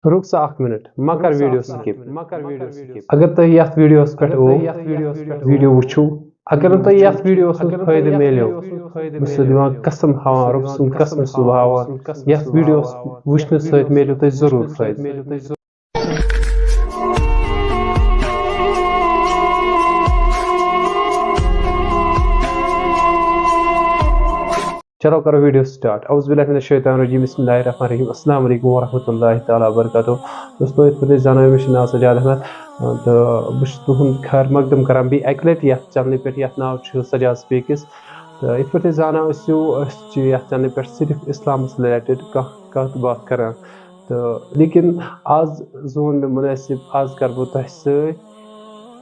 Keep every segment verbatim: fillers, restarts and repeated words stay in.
رُک سا اکھ مِنٹ، مہ کر ویڈیو سکپ۔ اگر تۄہہِ یتھ ویڈیوس پٮ۪ٹھ او ویڈیو وٕچھِو، اگر نہٕ تۄہہِ یتھ ویڈیوس منٛز فٲیدٕ میلیو، بہٕ چھُسو دِوان قسم ہاوان، رۄب سُنٛد قسم چھُس بہٕ ہاوان، یتھ ویڈیوس وٕچھنہٕ سۭتۍ میلیو تۄہہِ ضروٗر فٲیدٕ۔ چلو کرو ویڈیو سٹارٹ۔ اعوذ باللہ من الشیطان الرجیم، بسم اللہ الرحمن الرحیم، السلام علیکم ورحمۃ اللہ تعالیٰ وبرکاتہ۔ دوستو، یِتھ پٲٹھۍ أسۍ زانو، مےٚ چھُ ناو سجاد احمد، تہٕ بہٕ چھُس تُہُنٛد خیر مقدم کران بیٚیہِ اَکہِ لَٹہِ یَتھ چینلہِ پٮ۪ٹھ، یَتھ ناو چھُ سجاد سپیکس۔ تہٕ یِتھ پٲٹھۍ أسۍ زانو، أسۍ چھِ أسۍ چھِ یَتھ چینلہِ پٮ۪ٹھ صرف اِسلامَس رِلیٹڈ کانٛہہ کَتھ باتھ کران۔ تہٕ لیکن آز زون مےٚ مُنٲسِب، آز کَرٕ بہٕ تۄہہِ سۭتۍ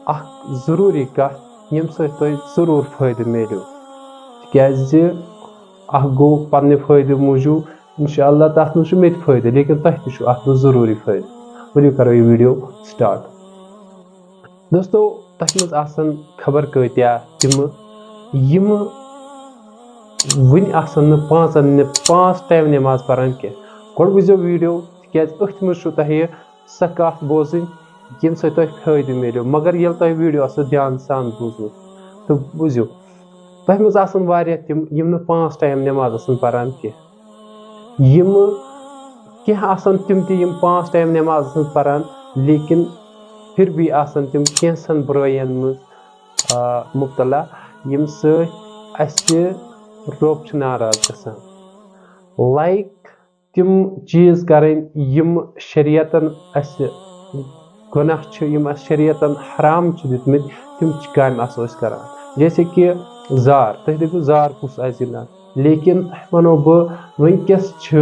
اَکھ ضروٗری کَتھ، ییٚمہِ سۭتۍ تۄہہِ ضروٗر فٲیدٕ میلیو۔ تِکیٛازِ اَکھ گوٚو پنٛنہِ فٲیدٕ موٗجوٗب، اِنشاء اللہ تَتھ منٛز چھُ مےٚ تہِ فٲیدٕ، لیکن تۄہہِ تہِ چھُ اَتھ منٛز ضروٗری فٲیدٕ۔ ؤلِو کَرو یہِ ویڈیو سٹارٹ۔ دوستو، تۄہہِ منٛز آسَن خبر کۭتیٛاہ تِمہٕ، یِمہٕ وٕنہِ آسَن نہٕ پانٛژَن نہِ-، پانٛژھ ٹایم نٮ۪ماز پَران کینٛہہ۔ گۄڈٕ وٕچھزیو ویڈیو، تِکیٛازِ أتھۍ منٛز چھُو تۄہہِ سۄ کَتھ بوزٕنۍ، ییٚمہِ سۭتۍ تۄہہِ فٲیدٕ میلیو۔ مگر ییٚلہِ تۄہہِ ویڈیو آسیو دھیان سان بوٗزمُت، تہٕ بوٗزِو، تۄہہِ منٛز آسَن واریاہ تِم، یِم نہٕ پانٛژھ ٹایم نٮ۪ماز آسَن پَران کینٛہہ۔ یِم کینٛہہ آسَن تِم تہِ، یِم پانٛژھ ٹایم نٮ۪ماز آسَن پَران، لیکن پھر بھی آسَن تِم کینٛژھن بُرٲیَن منٛز، آ، مُبتلا، ییٚمہِ سۭتۍ اَسہِ رۄب چھُ ناراض گژھان۔ لایک تِم چیٖز کَرٕنۍ، یِم شریعتَن اَسہِ گۄناہ چھِ، یِم اَسہِ شریعتَن حرام چھِ دِتمٕتۍ، تِم چھِ کامہِ آسو أسۍ کَران۔ جیسے کہِ زار، تُہۍ دٔپِو زار کُس آسہِ گِنٛدان؟ لیکن تۄہہِ وَنو بہٕ، وٕنکیٚس چھِ،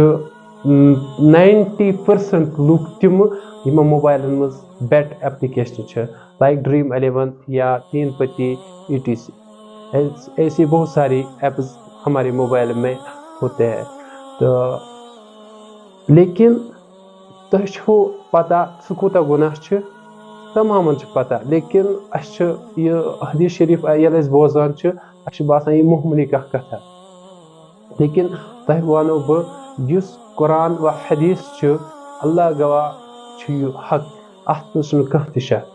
م، ناینٹی پٔرسنٹ لُکھ تِم، یِمَن موبایلَن منٛز بیٹ ایپلیکیشنہٕ چھِ، لایک ڈرٛیٖم الیون یا تین پتی، ای ٹی سی۔ ایس-، ایسی بہت ساری ایپس ہمارے موبائل میں ہوتے ہیں۔ تو لیکن تۄہہِ چھو پتہ سُہ کوٗتاہ گۄناہ چھُ؟ تمامن چھِ پتہ، لیکن اَسہِ چھُ یہِ حدیث شریف ییٚلہِ أسۍ بوزان چھِ، اَسہِ چھُ باسان یہِ معموٗلی کانٛہہ کتھا۔ لیکن تۄہہِ وَنو بہٕ، یُس قرآن و حدیث چھُ، اللہ گواہ چھُ یہِ حق، اَتھ منٛز چھُنہٕ کانٛہہ تہِ شک۔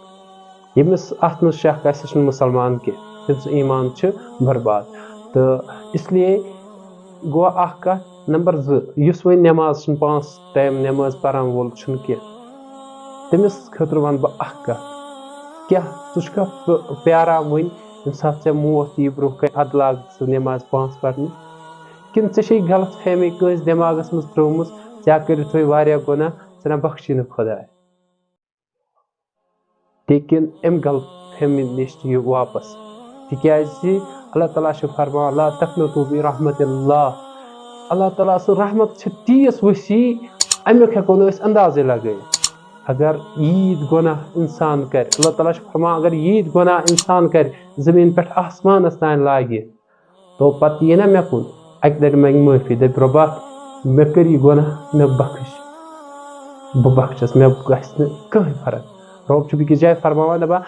ییٚمِس اَتھ منٛز شک آسہِ، سُہ چھُنہٕ مُسلمان کینٛہہ، تٔمۍ سُنٛد ایٖمان چھُ برباد۔ تہٕ اس لیے گوٚو اَکھ کَتھ۔ نمبر زٕ، یُس وۄنۍ نٮ۪ماز چھُنہٕ پانٛژھ ٹایم نٮ۪ماز پَران وول چھُنہٕ کینٛہہ، تٔمِس خٲطرٕ وَنہٕ بہٕ اَکھ کَتھ۔ کیٛاہ ژٕ چھُکھا پ-، پیاران وٕنۍ، ییٚمہِ ساتہٕ ژےٚ موت یی برٛونٛہہ کَنہِ، اَدٕ لاگ ژٕ نٮ۪ماز پانٛژھ پَرنہِ؟ کِنہٕ ژےٚ چھے غلط فہمی کٲنٛسہِ دٮ۪ماغَس منٛز ترٛٲومٕژ، ژےٚ کٔرِتھ وۄنۍ واریاہ گۄناہ، ژٕ نہ بخشی نہٕ خۄداے؟ لیکن امہِ غلط فہمی نِش یہِ واپس، تِکیٛازِ اللہ تعالیٰ چھُ فرماوان، "لا تقنطوا من رحمت اللہ۔" اللہ تعالیٰ سٕنٛز رحمت چھِ تیٖژ وسیع، امیُک ہٮ۪کو نہٕ أسۍ اندازے لگٲیِتھ۔ اگر ییٖتۍ گۄناہ انسان کرِ، اللہ تعالیٰ چھُ فرماوان، اگر ییٖتۍ گۄناہ انسان کرِ، زٔمیٖن پٮ۪ٹھ آسمانس تام لاگہِ، تو پتہٕ یی نہ مےٚ کُن، اکہِ لٹہِ منگہِ معٲفی، دپہِ، "رۄبا، مےٚ کٔر یہِ گۄناہ، مےٚ بخش، بہٕ بخشس، مےٚ گژھِ نہٕ کٕہٕنۍ فرق۔" رۄب چھُ بیٚکِس جایہِ فرماوان، دپان،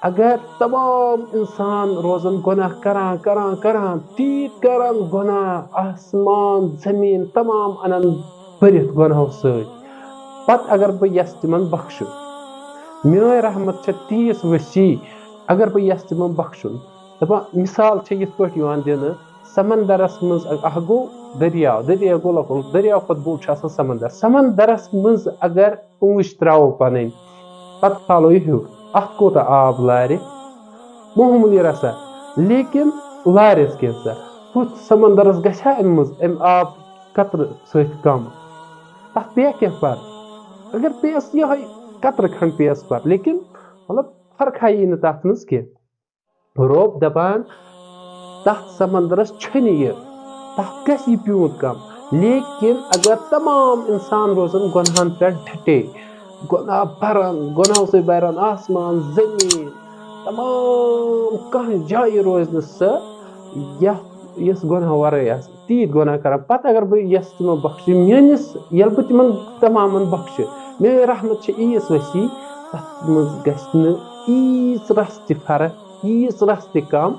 اگر تمام انسان روزن گۄناہ کران، کران، کران، تیٖتۍ کرن گۄناہ، آسمان، زٔمیٖن، تمام انن بٔرِتھ گۄناہو سۭتۍ، پتہٕ اگر بہٕ یژھٕ تِمن بخشُن، میٲنۍ رحمت چھےٚ تیٖژ وسیع، اگر بہٕ یژھٕ تِمن بخشُن۔ دپان، مثال چھےٚ یِتھ پٲٹھۍ یِوان دِنہٕ، سمندرس منٛز اکھ گوٚو دٔریاو، دٔریاو گوٚو لۄکُٹ، دٔریاو کھۄتہٕ بوٚڑ چھُ آسان سمندر۔ سمندرس منٛز اگر اونٛگٕج ترٛاوو پنٕنۍ، پتہٕ کھالو یہِ ہیوٚر، اتھ کوٗتاہ آب لارِ؟ معموٗلی رژھا، لیکن لارٮ۪س کینٛژھا۔ ہُتھ سمندرس گژھِ ہا امہِ منٛز، امہِ آب قطرٕ سۭتۍ کم؟ تتھ پیٚیہِ کینٛہہ فرق؟ اگر پیٚیس یِہوٚے قطرٕ کھنٛڈ پیٚیس فرق، لیکن مطلب فرقا یی نہٕ تتھ منٛز کینٛہہ۔ رۄب دپان، تتھ سمندرس چھُنہٕ یہِ، تتھ گژھِ یہِ پیوٗنت کم۔ لیکن اگر تمام انسان روزن گۄنہن پٮ۪ٹھ ڈٹے، گۄناہ برن، گۄناہو سۭتۍ برن آسمان، زٔمیٖن، تمام کانٛہہ جایہِ روزِ نہٕ سۄ، یتھ، یۄس گۄناہو ورٲے آسہِ۔ تیٖتۍ گۄناہ کران۔ پتہٕ اگر بہٕ یژھٕ تِمن بخشہِ، میٲنِس، ییٚلہِ بہٕ تِمن تمامن بخشہِ، میٲنۍ رحمت چھِ ایٖژ وسیع، تتھ منٛز گژھِ نہٕ ایٖژ رژھ تہِ فرق، ایٖژ رژھ تہِ کم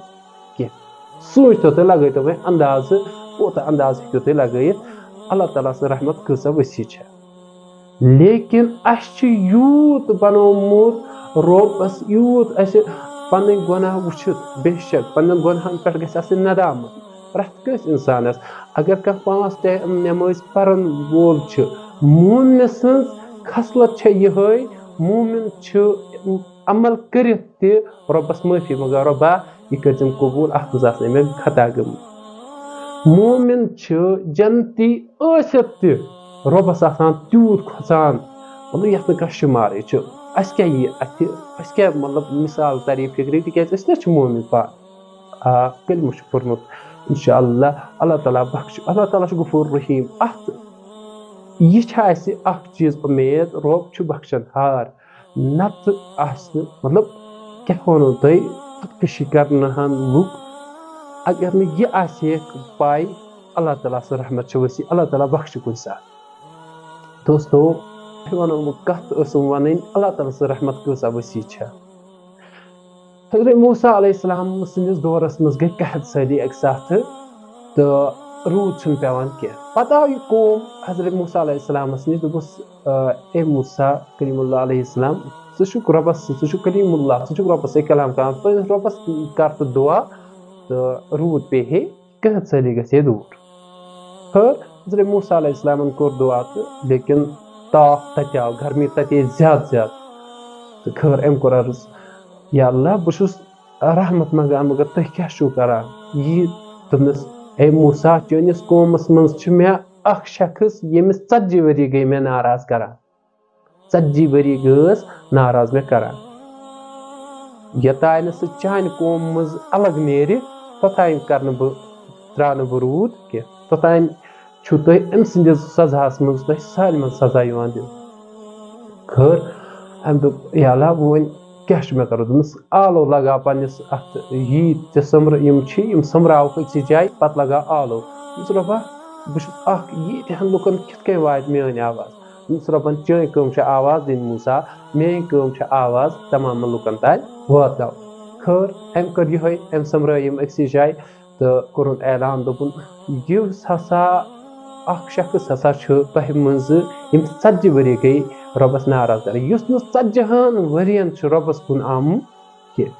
کینٛہہ۔ سوٗنٛچتو تُہۍ، لگٲیتو وۄنۍ اندازٕ، کوٗتاہ اندازٕ ہیٚکِو تُہۍ لگٲیِتھ، اللہ تعالیٰ سٕنٛز رحمت کۭژاہ وسیع چھےٚ۔ لیکن اَسہِ چھُ یوٗت بنومُت رۄبَس، یوٗت اَسہِ پنٕنۍ گۄناہ وٕچھِتھ، بے شک پنٕنٮ۪ن گۄناہَن پٮ۪ٹھ گژھِ آسٕنۍ ندامت پرٛٮ۪تھ کٲنٛسہِ اِنسانَس۔ اگر کانٛہہ پانٛژھ ٹایم نٮ۪مٲز پَرَن وول چھُ، مومنہٕ سٕنٛز خصلت چھےٚ یِہوٚے، مومن چھُ عمل کٔرِتھ تہِ رۄبَس معٲفی منٛگان، "رۄبا، یہِ کٔرۍزٮ۪م قبوٗل، اَتھ منٛز آسہٕ مےٚ خطا گٔمٕژ۔" مومن چھُ جنتی ٲسِتھ تہِ رۄبَس آسان تیوٗت کھۄژان، مطلب، یَتھ نہٕ کانٛہہ شُمارٕے چھُ۔ اَسہِ کیٛاہ یی اَتھِ؟ اَسہِ کیٛاہ، مطلب، مِثال تَرِ فِکرِ؟ تِکیٛازِ أسۍ نہ چھِ مومن پانہٕ۔ آ، کلمہٕ چھُ پوٚرمُت، انشاءاللہ، اللہ تعالیٰ بخش، اللہ تعالیٰ چھُ غفور رحیٖم۔ اَتھ، یہِ چھِ اَسہِ اَکھ چیٖز اُمید، رۄب چھُ بخشن ہار۔ نَتہٕ آسہِ نہٕ، مطلب، کیٛاہ وَنو تۄہہِ، خودکشی کَرنہٕ ہَن لُکھ، اگر نہٕ یہِ آسہِ ہے پَے، اللہ تعالیٰ سٕنٛز رحمت چھِ وسیع، اللہ تعالیٰ بخشہِ کُنہِ ساتہٕ۔ دوستو، تۄہہِ وَنو بہٕ کَتھ ٲسٕم وَنٕنۍ، اللہ تعالیٰ سٕنٛز رحمت کۭژاہ وسیع چھےٚ۔ حضرت موسیٰ علیہ السلام سٕنٛدِس دورَس منٛز گٔے قحط سٲلی اَکہِ ساتہٕ، تہٕ روٗد چھُنہٕ پٮ۪وان کینٛہہ۔ پَتہٕ آو یہِ قوم حضرت موسیٰ علیہ السلامَس نِش، دوٚپُس، "آ، اے موسیٰ کلیم اللہ علیہ السلام، ژٕ چھُکھ رۄبَس، ژٕ چھُکھ کلیم اللہ، ژٕ چھُکھ رۄبَس سۭتۍ کلام کران، پنٛنِس رۄبَس کر تہٕ دُعا تہٕ روٗد پیٚیہِ ہے، قحط سٲلی گژھِ ہے دوٗر۔" خٲر، حضرت موسیٰ علیہ السلامَن کوٚر دُعا تہٕ لیکن تاپھ تَتہِ آو، گرمی تَتہِ آیہِ زیادٕ زیادٕ۔ تہٕ خٲر، أمۍ کوٚر عرض، "یا اللہ، بہٕ چھُس رحمت منٛگان، مگر تُہۍ کیٛاہ چھُو کران؟" یہِ دوٚپنَس، "اے موسیٰ، چٲنِس قومَس منٛز چھِ مےٚ اَکھ شخص، ییٚمِس ژتجی ؤری گٔے مےٚ ناراض کران۔ ژتجی ؤری گٔیَس ناراض مےٚ کران۔ یوٚتانۍ نہٕ سُہ چانہِ قومہٕ منٛز الگ نیرِ، توٚتانۍ کرنہٕ بہٕ، ترٛاونہٕ بہٕ روٗد کینٛہہ۔ توٚتانۍ چھُو تُہۍ أمۍ سٕنٛدِس سزاہَس منٛز تۄہہِ سالمَن سزا یِوان دِنہٕ۔" خٲر، أمۍ دوٚپ، "یا اللہ، وۄنۍ کیٛاہ چھُ مےٚ کَرُن؟" دوٚپمَس، "آلو لگاو پنٛنِس اَتھ، یی ژےٚ سۄمبرٕ، یِم چھِ، یِم سۄمبراوَکھ أکسٕے جایہِ، پَتہٕ لگاو آلو۔" دوٚپمَس، "رۄبا، بہٕ چھُس اَکھ، ییٖتِہَن لُکَن کِتھ کٔنۍ واتہِ میٛٲنۍ آواز؟" دوٚپمَس، "رۄبَن، چٲنۍ کٲم چھِ آواز دِنۍ موسیٰ، میٛٲنۍ کٲم چھِ آواز تمام لُکَن تام واتناوٕنۍ۔" خٲر، أمۍ کٔر یِہوٚے، أمۍ سۄمبرٲے یِم أکسٕے جایہِ تہٕ کوٚرُن اعلان، دوٚپُن، "یُس ہسا اَکھ شخص ہسا چھُ تۄہہِ منٛزٕ، ییٚمِس ژتجی ؤری گٔے رۄبَس ناراض کران، یُس نہٕ ژتجی ہَن ؤرِیَن چھُ رۄبَس کُن آمُت کینٛہہ۔"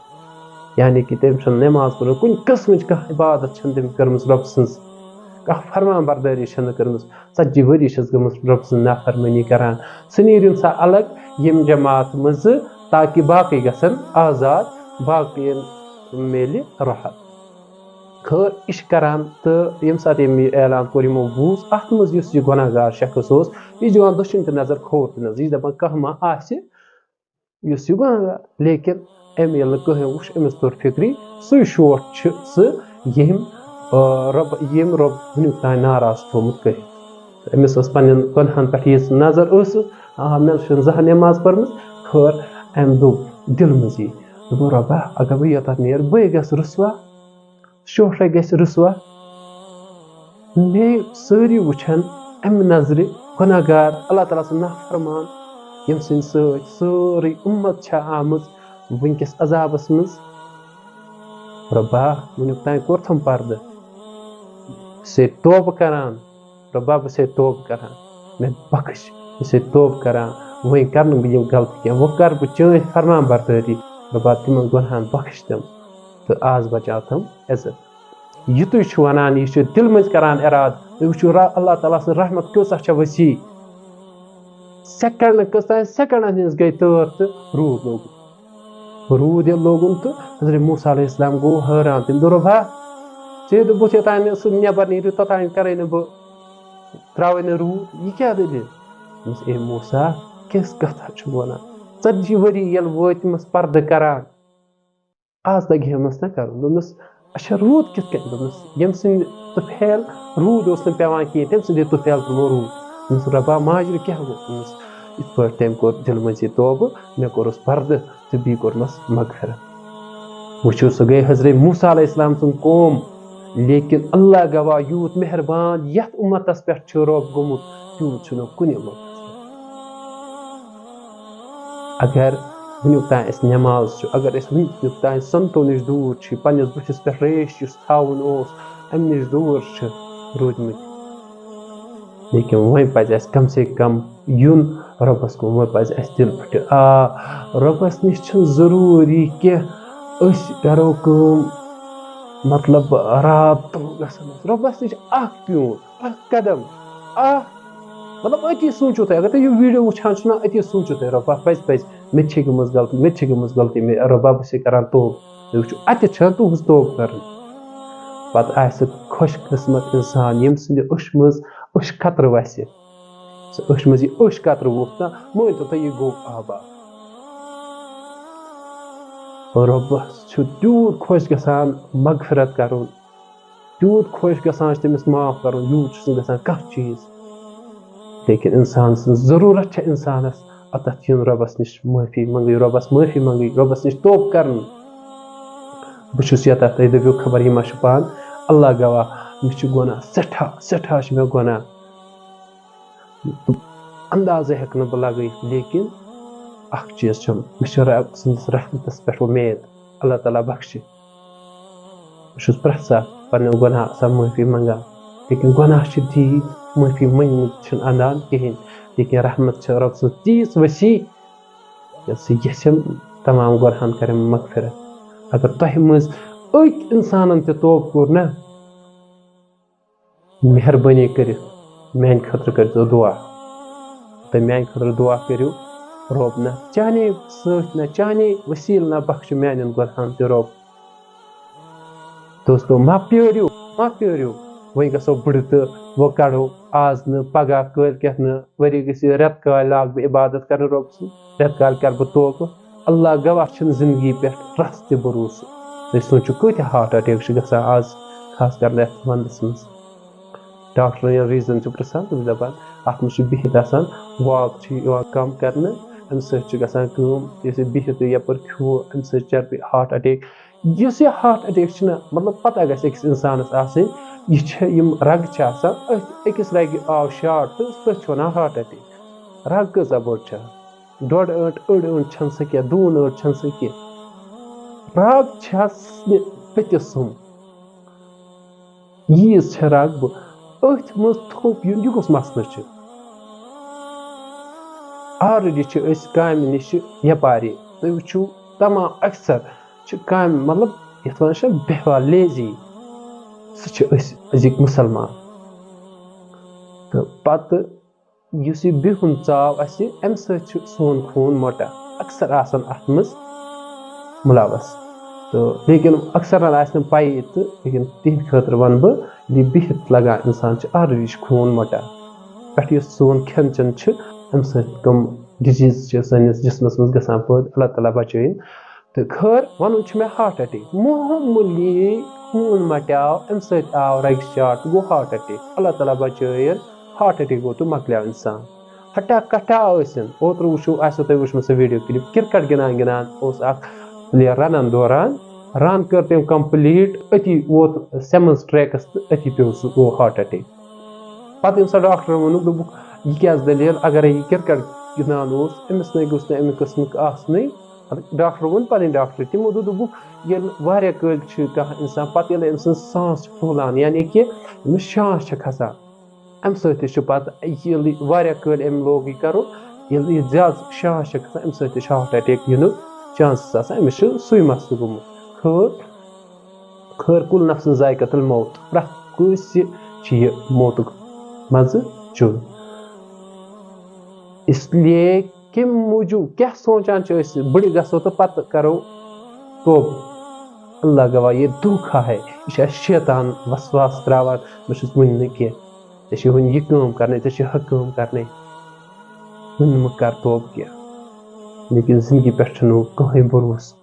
یعنی کہِ تٔمۍ چھُنہٕ نٮ۪ماز پٔرمٕژ، کُنہِ قٕسمٕچ کانٛہہ عبادت چھَنہٕ تٔمۍ کٔرمٕژ رۄبہٕ سٕنٛز، کانٛہہ فرمان بردٲری چھَنہٕ کٔرمٕژ، ژتجی ؤری چھَس گٔمٕژ رۄبہٕ سٕنٛز نافرمٲنی کران۔ سُہ نیرِن سا الگ ییٚمہِ جماعت منٛزٕ، تاکہِ باقٕے گژھن آزاد، باقٕیَن میلہِ راحت۔ خٲر، یہِ چھِ کران تہٕ ییٚمہِ ساتہٕ ییٚمۍ یہِ اعلان کوٚر، یِمو بوٗز، اَتھ منٛز یُس یہِ گۄناہ گار شخص اوس، یہِ چھُ دِوان دٔچھُن تہِ نظر، کھووُر تہِ نظر، یہِ چھِ دَپان، کانٛہہ ما آسہِ یُس یہِ گۄناہ گار؟ لیکن أمۍ ییٚلہِ نہٕ کٕہٕنۍ وُچھ، أمِس توٚر فِکرِ، سُے شوٹھ چھُ سُہ، ییٚمۍ، آ، رۄب، ییٚمۍ رۄب وٕنیُک تام ناراض چھُ تھوٚومُت کٔرِتھ۔ أمِس ٲس پنٛنٮ۪ن گۄناہَن پٮ۪ٹھ یِژھ نظر ٲسٕس، آ، مےٚ نہٕ چھُنہٕ زانٛہہ نٮ۪ماز پٔرمٕژ۔ خٲر، أمۍ دوٚپ دِلہٕ منٛزٕے، دوٚپُن، "رۄبا، اگر بہٕ یوٚتَتھ نیرٕ، بٕے گژھٕ رُسوا، شوٹھَے گژھِ رُسوا۔ مے سٲری وٕچھَن اَمہِ نظرِ گۄناہ گار، اللہ تعالیٰ سُنٛد نافرمان، ییٚمہِ سٕنٛدِ سۭتۍ سٲرٕے اُمت چھےٚ آمٕژ وٕنکٮ۪س عذابَس منٛز۔ رۄبا، وٕنیُک تام کوٚرتھَم پردٕ، سے توبہٕ کران، رۄبا، بہٕ سے توبہٕ کران، مےٚ بخش، بہٕ سے توبہٕ کران، وۄنۍ کرٕ نہٕ بہٕ یِم غلطی کینٛہہ، وۄنۍ کرٕ بہٕ چٲنۍ فرمان بردٲری، رۄبا، تِمن گۄناہن بخش تِم تہٕ آز بچاو تِم عزت۔" یُتُے چھُ وَنان، یہِ چھُ دِلہٕ منٛز کران اِرادٕ۔ تُہۍ وٕچھِو، را-، اللہ تعالیٰ سٕنٛز رحمت کۭژاہ چھےٚ وسیع۔ سیکنڈ، کٔژتام سیکنڈن ہٕنٛز گٔے تٲر تہٕ روٗد لوگُن۔ روٗد ییٚلہِ لوگُن تہٕ حضرت موسیٰ علیہ السلام گوٚو حٲران۔ تٔمۍ دوٚپ، "رۄبا، ژےٚ دوٚپُتھ یوٚتام سُہ نٮ۪بر نیرِ، توٚتام کرے نہٕ بہٕ، تراوے نہٕ روٗد، یہِ کیٛاہ دٔلیٖل؟" دوٚپمَس، "اے موسیٰ، کِژھ کتھا چھُکھ وَنان؟ ژتجی ؤری ییٚلہِ وٲتۍ مےٚ پردٕ کران، آز لگہِ ہے مس نہ کرُن۔" دوٚپمَس، "اچھا، روٗد کِتھ کٔنۍ؟" دوٚپمَس، "ییٚمہِ سٕنٛدِ طفیل روٗد اوس نہٕ پٮ۪وان کینٛہہ، تٔمۍ سٕنٛدِ طفیل پیوٚو روٗد۔" دوٚپمَس، "رۄبا، ماجرٕ کیٛاہ گوٚو؟" دوٚپمَس، یِتھ پٲٹھۍ تٔمۍ کوٚر دِلہٕ منٛزٕے توبہٕ، مےٚ کوٚرُس پردٕ تہٕ بیٚیہِ کوٚرمَس مغفرت۔ وٕچھِو، سُہ گٔے حضرت موسیٰ علیہ السلام سُنٛد قوم، لیکن اللہ گواہ، یوٗت مہربان یَتھ اُمتَس پٮ۪ٹھ چھُ رۄب گوٚمُت، تیوٗت چھُنہٕ کُنہِ اُمتَس پٮ۪ٹھ۔ اگر وٕنیُک تام اَسہِ نٮ۪ماز چھُ، اگر أسۍ وٕنیُک تام سنتو نِش دوٗر چھِ، پنٛنِس بٕتھِس پٮ۪ٹھ ریش یُس تھاوُن اوس، اَمہِ نِش دوٗر چھِ روٗدۍمٕتۍ، لیکن وۄنۍ پَزِ اَسہِ کم سے کم یُن رۄبَس کُن، وۄنۍ پَزِ اَسہِ دِل پھٕٹِتھ۔ آ، رۄبَس نِش چھُنہٕ ضروٗری کینٛہہ أسۍ کَرو کٲم، مطلب، راتھ تہٕ گژھان أسۍ۔ رۄبَس نِش اَکھ پیوٗنٛت، اَکھ قدم، اَکھ، مطلب، أتی سوٗنٛچِو تُہۍ، اگر تُہۍ یہِ video وٕچھان چھِو نا، أتی سوٗنٛچِو تُہۍ، رۄبا، پَزِ، پَزِ، مےٚ تہِ چھِ گٔمٕژ غلطی، مےٚ تہِ چھِ گٔمٕژ غلطی، مےٚ، رۄبا، بہٕ چھُسَے کَران توبہٕ۔ تُہۍ وٕچھِو، اَتٮ۪تھ چھَنہ تُہٕنٛز توبہٕ کَرٕنۍ۔ پَتہٕ آسہِ خۄش قٕسمت اِنسان، ییٚمہِ سٕنٛدِ أچھ منٛز أچھ قطرٕ وَسہِ۔ سُہ أچھ منٛز یہِ أچھ قطرٕ ووٚتھ نا، مٲنۍ تو تُہۍ، یہِ گوٚو آباد۔ رۄبَس چھُ تیوٗت خۄش گژھان مغفرت کَرُن، تیوٗت خۄش گژھان چھُ تٔمِس معاف کَرُن، یوٗت چھُس نہٕ گژھان کانٛہہ چیٖز۔ لیکن اِنسان سٕنٛز ضروٗرت چھےٚ اِنسانَس اَتَتھ یُن رۄبَس نِش معٲفی منٛگٕنۍ، رۄبَس معٲفی منٛگٕنۍ، رۄبَس نِش توبہٕ کَرُن۔ بہٕ چھُس یَتَتھ، تُہۍ دٔپِو خبر یہِ ما چھُ پان، اللہ گواہ، مےٚ چھُ گۄناہ، سٮ۪ٹھاہ، سٮ۪ٹھاہ چھُ مےٚ گۄناہ۔ اندازے ہٮ۪کہٕ نہٕ بہٕ لگٲیِتھ، لیکن اکھ چیٖز چھُم، مےٚ چھُ رب سٕنٛدِس رحمتس پٮ۪ٹھ اُمید، اللہ تعالیٰ بخشہِ۔ بہٕ چھُس پرٛٮ۪تھ ساتہٕ پننٮ۪ن گۄناہ آسان معٲفی منٛگان، لیکن گۄناہ چھِ تیٖتۍ، معٲفی مٔنگمٕتۍ چھِنہٕ اندان کِہیٖنۍ، لیکن رحمت چھِ رب سٕنٛز تیٖژ وسیع، یۄس یژھٮ۪م تمام گۄناہن کرٮ۪م مغفرت۔ اگر تۄہہِ منٛز أکۍ انسانن تہِ توبہٕ کوٚر نہ، مہربٲنی کٔرِتھ میانہِ خٲطرٕ کٔرۍزیو دُعا۔ تہٕ میانہِ خٲطرٕ دُعا کٔرِو، رۄب نہ چانے سۭتۍ نہ چانے وسیٖلہٕ نہ بخشہِ میانٮ۪ن گۄناہن تہِ رۄب۔ دوستو، مہ پیٲرِو، مہ پیٲرِو، وۄنۍ گژھو بٕڈٕ تہٕ وۄنۍ کڑو آز نہٕ، پگاہ، کٲلۍ کٮ۪تھ نہٕ، ؤری گٔژھِتھ، رٮ۪تہٕ کالہِ لاگہٕ بہٕ عبادت کرٕنۍ رۄب سٕنٛز، رٮ۪تہٕ کالہِ کرٕ بہٕ توبہٕ۔ اللہ گواہ، چھُنہٕ زندگی پٮ۪ٹھ رژھ تہِ بھروسہٕ۔ تُہۍ سوٗنٛچِو، کۭتیٛاہ heart attack چھِ گژھان آز، خاص کر یَتھ وَندَس منٛز۔ ڈاکٹرن ییٚلہِ reason چھِ پرٛژھان، تِم چھِ دَپان، اَتھ منٛز چھُ بِہِتھ آسان، walk چھِ یِوان کَم کرنہٕ، اَمہِ سۭتۍ چھِ گژھان کٲم، یُس یہِ بِہِتھ یَپٲرۍ کھیوٚو، اَمہِ سۭتۍ چربی، heart attack۔ یُس یہِ heart attack چھُنہ، مطلب، پَتہ گژھِ أکِس اِنسانَس آسٕنۍ، یہِ چھےٚ، یِم رَگہٕ چھِ آسان، أتھۍ أکِس رَگہِ آو short تہٕ تٔتھۍ چھِ وَنان heart attack۔ رَگ کۭژاہ بٔڑ چھےٚ؟ ڈۄڈ ٲنٹ، أڑ ٲنٹ چھَنہٕ سۄ کینٛہہ، دوٗن ٲنٹ چھَنہٕ سۄ کینٛہہ۔ رگ چھَس نہٕ پٔتِس سُم۔ ییٖژ چھےٚ رگ بہٕ۔ أتھۍ منٛز تھوٚپ یُن، یہِ کُس مسلہٕ چھُ؟ Already چھِ أسۍ کامہِ نِش یپارے۔ تُہۍ وٕچھِو، تمام اکثر چھِ کامہِ، مطلب، یَتھ وَنان چھِ بیہوال، lazy۔ سُہ چھِ أسۍ أزِکۍ مُسلمان۔ تہٕ پتہٕ یُس یہِ بِہُن ژاو اَسہِ، اَمہِ سۭتۍ چھُ سون خوٗن مۄٹان، اکثر آسان اَتھ منٛز مُلوث۔ تہٕ لیکن اکثرن آسہِ نہٕ پَیی تہٕ، لیکن تِہنٛدِ خٲطرٕ وَنہٕ بہٕ، ییٚلہِ بِہِتھ لگان اِنسان چھُ، already چھُ خوٗن مۄٹان۔ پٮ۪ٹھٕ یُس سون کھٮ۪ن چٮ۪ن چھُ، اَمہِ سۭتۍ کٕم disease چھِ سٲنِس جسمس منٛز گژھان پٲدٕ، اللہ تعالیٰ بچٲیِن۔ تہٕ خٲر، وَنُن چھُ مےٚ heart attack، معموٗلی خوٗن مَٹیو، اَمہِ سۭتۍ آو رَگہِ short، گوٚو heart attack۔ اللہ تعالیٰ بچٲیِن، heart attack گوٚو تہٕ مۄکلیو اِنسان۔ ہٹا کٹا ٲسِن، اوترٕ وٕچھو، آسیو تۄہہِ وٕچھمُت سۄ video clip، cricket گِنٛدان گِنٛدان اوس اکھ player runن دوران، run کٔر تٔمۍ complete، أتی ووت Simmons trackس تہٕ أتی پیوٚو سُہ، گوٚو heart attack۔ پتہٕ ییٚمہِ ساتہٕ ڈاکٹرن ووٚنُکھ، دوٚپُکھ، یہِ کیٛاہ حظ دٔلیٖل؟ اگرے یہِ cricket گِنٛدان اوس، أمِس نے گوٚژھ نہٕ اَمیُک قٕسمٕک آسنُے۔ مطلب، ڈاکٹر ووٚن پنٕنۍ ڈاکٹر، تِمو دوٚپ، دوٚپُکھ، ییٚلہِ واریاہ کٲلۍ چھِ کانٛہہ اِنسان، پتہٕ ییٚلہِ أمۍ سٕنٛز سانس چھِ پھوٗلان، یعنی کہِ أمِس شانس چھِ کھسان، اَمہِ سۭتۍ تہِ چھُ پتہٕ، ییٚلہِ واریاہ کٲلۍ أمۍ لوگ یہِ کرُن، ییٚلہِ یہِ زیادٕ شانس چھِ کھسان، اَمہِ سۭتۍ تہِ چھُ heart attack یِنُک chances آسان۔ أمِس چھُ سُے مسلہٕ گوٚمُت۔ خٲر، خٲر، کُل نفسن ذائقۃ الموت، پرٛٮ۪تھ کٲنٛسہِ چھُ یہِ موتُک مزٕ چیوٚن۔ اس لیے کَمہِ موٗجوٗب کیٛاہ سونٛچان چھِ أسۍ، بٕڈٕ گژھو تہٕ پتہٕ کرو توبہٕ؟ اللہ گواہ، یہ دھوکھا ہے، یہِ چھُ اَسہِ شیطان وسواس تراوان، بہٕ چھُس وٕنہِ نہٕ کینٛہہ، ژےٚ چھِ وٕنہِ یہِ کٲم کرنٕے، ژےٚ چھِ ہُہ کٲم کرنٕے، وٕنہِ مہٕ کر توبہٕ کینٛہہ۔ لیکن زندگی پٮ۪ٹھ چھُنہٕ کٕہٕنۍ بھروسہٕ۔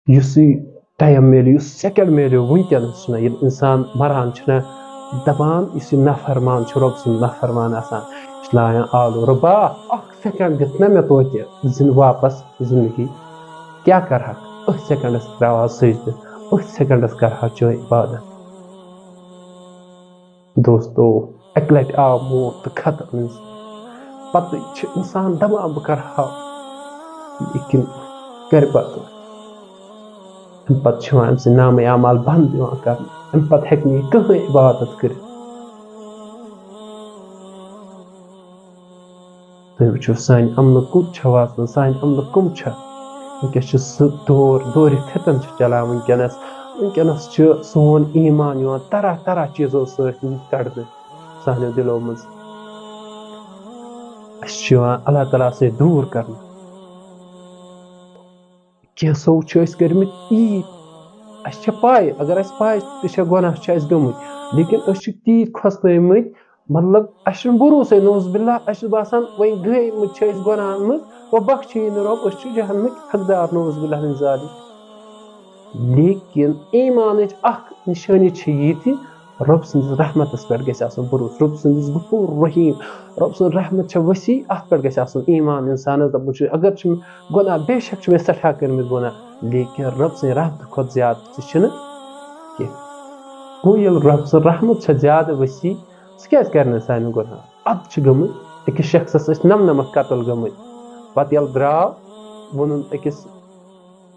یُس یہِ time میلیو، یُس second میلیو وٕنکیٚنَس چھُنہ، ییٚلہِ اِنسان مَران چھُنہ، دَپان، یُس یہِ نافرمان چھُ، رۄب سُنٛد نافرمان آسان، یہِ چھُ لاگان آلو، "رۄبا، اَکھ second دِتھ نہ مےٚ توتہِ زِن-، واپَس زِندگی، کیٛاہ کَرٕ ہا؟ أتھۍ secondَس ترٛاوٕ ہا سجدٕ، أتھۍ secondَس کَرٕ ہا چٲنۍ عبادت۔" دوستو، اَکہِ لَٹہِ آو موت تہٕ ختم اِنسان۔ پَتہٕ چھِ اِنسان دَپان، "بہٕ کَرٕ ہا یہِ کِنہٕ کَرِ پَتہٕ؟" اَمہِ پَتہٕ چھِ یِوان أمۍ سٕنٛدۍ نامہٕ اعمال بنٛد یِوان کَرنہٕ۔ اَمہِ پَتہٕ ہیٚکہِ نہٕ یہِ کٕہٕنۍ عبادت کٔرِتھ۔ تُہۍ وٕچھِو، سانہِ عملہٕ کوٚت چھےٚ واتان، سانہِ عملہٕ کٕم چھےٚ؟ وٕنکیٚس چھُ سُہ دور، دورِ فتن چھُ چلان وٕنکیٚنَس۔ وٕنکیٚنَس چھُ سون ایمان یِوان طرح طرح چیٖزو سۭتۍ کَڑنہٕ سانیو دِلو منٛز۔ اَسہِ چھُ یِوان اللہ تعالیٰ سۭتۍ دوٗر کَرنہٕ۔ کینٛژھو چھِ أسۍ کٔرمٕتۍ عیٖد، اَسہِ چھےٚ پَے، اگر اَسہِ پَے تہِ چھےٚ گۄناہ چھِ اَسہِ گٔمٕتۍ، لیکن أسۍ چھِ تیٖتۍ کھۄژنٲومٕتۍ، مطلب، اَسہِ چھُنہٕ بروسَے، نعوذ باللہ، اَسہِ چھُ باسان، وۄنۍ گٔمٕتۍ چھِ أسۍ گۄناہَن منٛز، وۄنۍ بخشے نہٕ رۄب، أسۍ چھِ جہنمٕکۍ حقدار، نعوذ باللہ من ذالک۔ لیکن ایٖمانٕچ اَکھ نِشٲنی چھِ یہِ تہِ، رۄب سٕنٛدِس رحمتس پٮ۪ٹھ گژھِ آسُن بروسہٕ، رۄب سٕنٛدِس غفور رحیم، رۄب سٕنٛز رحمت چھےٚ وسیع، اَتھ پٮ۪ٹھ گژھِ آسُن ایٖمان اِنسانس۔ دَپُن چھُ، اگر چھُ مےٚ گۄناہ، بے شک چھُ مےٚ سٮ۪ٹھاہ کٔرمٕتۍ گۄناہ، لیکن رۄب سٕنٛدِ رحمتہٕ کھۄتہٕ زیادٕ تہِ چھِنہٕ کینٛہہ۔ گوٚو، ییٚلہِ رۄب سٕنٛز رحمت چھےٚ زیادٕ وسیع، سُہ کیٛازِ کَرِ نہٕ سانہِ گۄناہ؟ اَتھ چھِ گٔمٕتۍ أکِس شخصس ٲسۍ نَمنَمَتھ قتل گٔمٕتۍ۔ پتہٕ ییٚلہِ درٛاو، ووٚنُن أکِس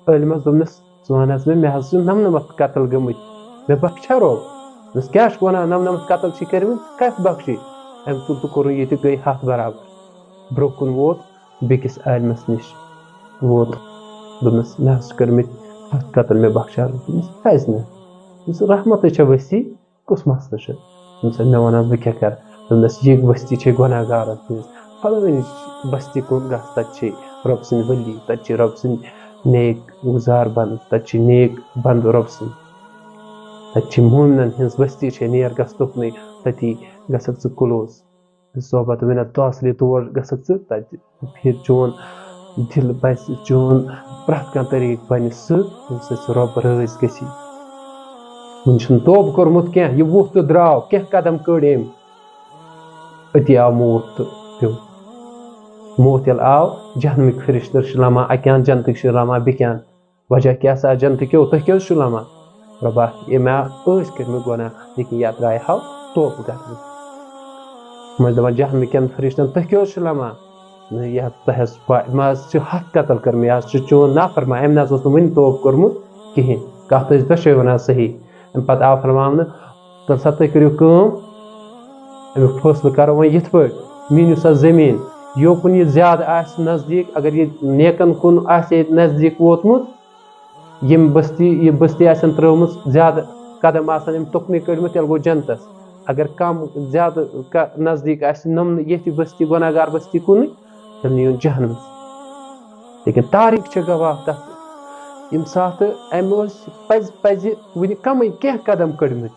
عٲلمس، دوٚپنس، "ژٕ وَن حظ مےٚ، مےٚ حظ چھِ نَمنَمَتھ قتل گٔمٕتۍ، مےٚ بخشا رۄب؟" دوٚپنَس، "کیٛاہ چھُکھ وَنان، نَمنَمَتھ قتل چھِ کٔرمٕتۍ، کَتہِ بخشی؟" أمۍ تُل تہٕ کوٚرُن یہِ تہِ، گٔے ہَتھ برابر۔ برٛونٛہہ کُن ووت بیٚکِس عالمَس نِش، ووت، دوٚپنَس، "مےٚ حظ چھِ کٔرمٕتۍ ہَتھ قتل، مےٚ بخشا رۄب؟" دوٚپنَس، "کیٛازِ نہٕ؟" دوٚپنَس، "رحمتٕے چھےٚ وسیع، کُس مسلہٕ چھُ؟" دوٚپنَس، "ہے، مےٚ وَن حظ، بہٕ کیٛاہ کَرٕ؟" دوٚپنَس، "یہِ بستی چھے گۄناہ گارَن ہٕنٛز، فلٲنۍ بستی کُن گژھ، تَتہِ چھے رۄب سٕنٛدۍ ؤلی، تَتہِ چھے رۄب سٕنٛدۍ نیک گُزار بنٛد، تَتہِ چھِ نیک بنٛد رۄب سٕنٛدۍ، تَتہِ چھِ مومنَن ہٕنٛز بستی چھے، نیر گژھ تُکنُے، تَتی گژھکھ ژٕ کُلوز۔ صحبت وَنٮ۪تھ، تو اصلی تور گژھکھ ژٕ، تَتہِ پھِر چون دِل بَسہِ، چون پرٛٮ۪تھ کانٛہہ طریٖقہٕ بَنہِ سُہ، ییٚمہِ سۭتۍ سُہ رۄب رٲضۍ گژھی۔ وُنہِ چھُنہٕ توبہٕ کوٚرمُت کینٛہہ، یہِ ووٚتھ تہٕ درٛاو، کینٛہہ قدم کٔڑۍ أمۍ، أتی آو موت تہٕ پیوٚو۔ موت ییٚلہِ آو، جہنمٕکۍ فرشتہٕ چھِ لَمان اَکہِ اَنٛد، جنتٕکۍ چھِ لَمان بیٚکہِ اَنٛد۔ وجہ کیٛاہ سا جنتہٕ کیو، تُہۍ کیٛازِ چھِو لَمان؟ رۄبا، ییٚمہِ آو أسۍ کٔرمٕتۍ گۄناہ، لیکن یَتھ درٛاے ہاو توبہٕ کرنہٕ۔ وۄنۍ دَپان جہنمہٕ کٮ۪ن فرشتن، "تُہۍ کیٛاہ حظ چھِو لَمان؟" نہ، یہِ حظ، تۄہہِ حظ پَے، مےٚ حظ چھِ ہَتھ قتل کٔرمٕتۍ، یہِ حظ چھُ چون نافرمان، أمۍ نہ حظ اوس نہٕ وٕنہِ توبہٕ کوٚرمُت کِہیٖنۍ۔ کَتھ ٲسۍ دۄشوَے وَنان صحیح۔ اَمہِ پَتہٕ آو فرماونہٕ، تَمہِ ساتہٕ تُہۍ کٔرِو کٲم، اَمیُک فٲصلہٕ کَرو وۄنۍ یِتھ پٲٹھۍ، میٖنِو سا زٔمیٖن، یوکُن یہِ زیادٕ آسہِ نزدیٖک، اگر یہِ نیکَن کُن آسہِ ہے نزدیٖک ووتمُت، یِم بستی، یہِ بستی آسن ترٲومٕژ زیادٕ قدم آسن أمۍ تُکنُے کٔڑمٕتۍ، تیٚلہِ گوٚو جنتس۔ اگر کم زیادٕ ک-، نزدیٖک آسہِ نمنہٕ ییٚتھۍ بستی، گۄناہ گار بستی کُنُے، تیٚلہِ نِیُن جہنمس۔ لیکن تاریخ چھِ گواہ تتھ، ییٚمہِ ساتہٕ أمۍ ٲسۍ پزِ، پزِ وُنہِ کمٕے کینٛہہ قدم کٔڑمٕتۍ،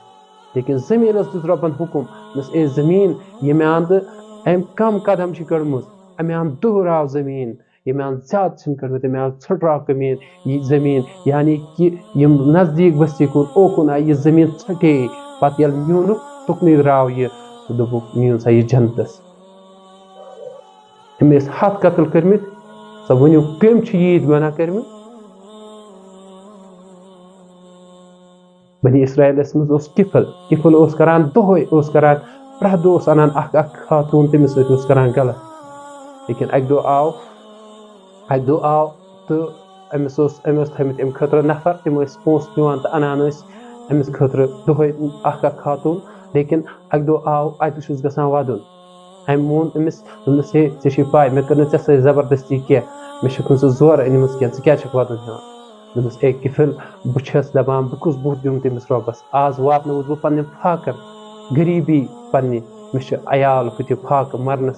لیکن زٔمیٖنس دیُت رۄبن حُکم، دوٚپنس، "اے زٔمیٖن، ییٚمہِ اندٕ أمۍ کم قدم چھِ کٔڑمٕژ، اَمہِ اندٕ دُہراو زٔمیٖن۔" ییٚمہِ اَنٛد زیادٕ چھِنہٕ کٔڑمٕتۍ، تَمہِ اَنٛد ژھٕٹراو کٔمیٖن یہِ زٔمیٖن، یعنی کہِ یِم نزدیٖک بستی کُن اوکُن آیہِ، یہِ زٔمیٖن ژھٹے۔ پتہٕ ییٚلہِ نیوٗنُکھ، تُکنُے درٛاو یہِ تہٕ دوٚپُکھ، "نیوٗن سا یہِ جنتس۔" أمۍ ٲسۍ ہَتھ قتل کٔرمٕتۍ، سا ؤنِو، کٔمۍ چھِ ییٖتۍ گۄناہ کٔرمٕتۍ؟ بنی اسرائیلس منٛز اوس کفل۔ کفل اوس کران دۄہے، اوس کران، پرٛٮ۪تھ دۄہ اوس انان اکھ اکھ خاتوٗن، تٔمِس سۭتۍ اوس کران غلط۔ لیکن اکہِ دۄہ آو، اکہِ دۄہ آو تہٕ أمِس اوس، أمۍ اوس تھٲومٕتۍ اَمہِ خٲطرٕ نفر، تِم ٲسۍ پونٛسہٕ دِوان تہٕ انان ٲسۍ أمِس خٲطرٕ دۄہے اکھ اکھ خاتوٗن۔ لیکن اکہِ دۄہ آو، اَتہِ چھُس گژھان ودُن۔ أمۍ ووٚن أمِس، دوٚپنَس، "ہے، ژےٚ چھے پَے، مےٚ کٔر نہٕ ژےٚ سۭتۍ زبردستی کینٛہہ، مےٚ چھَکھ نہٕ ژٕ زورٕ أنمٕژ کینٛہہ، ژٕ کیٛازِ چھَکھ وَدُن ہٮ۪وان؟" دوٚپنَس، "اے کِفِل، بہٕ چھَس دَپان، بہٕ کُس بُتھ دِمہٕ تٔمِس رۄبَس؟ آز واتنووُس بہٕ پنٛنٮ۪ن فاقَن، غریٖبی پنٛنہِ، مےٚ چھِ عیال ہُتہِ فاقہٕ مَرنَس،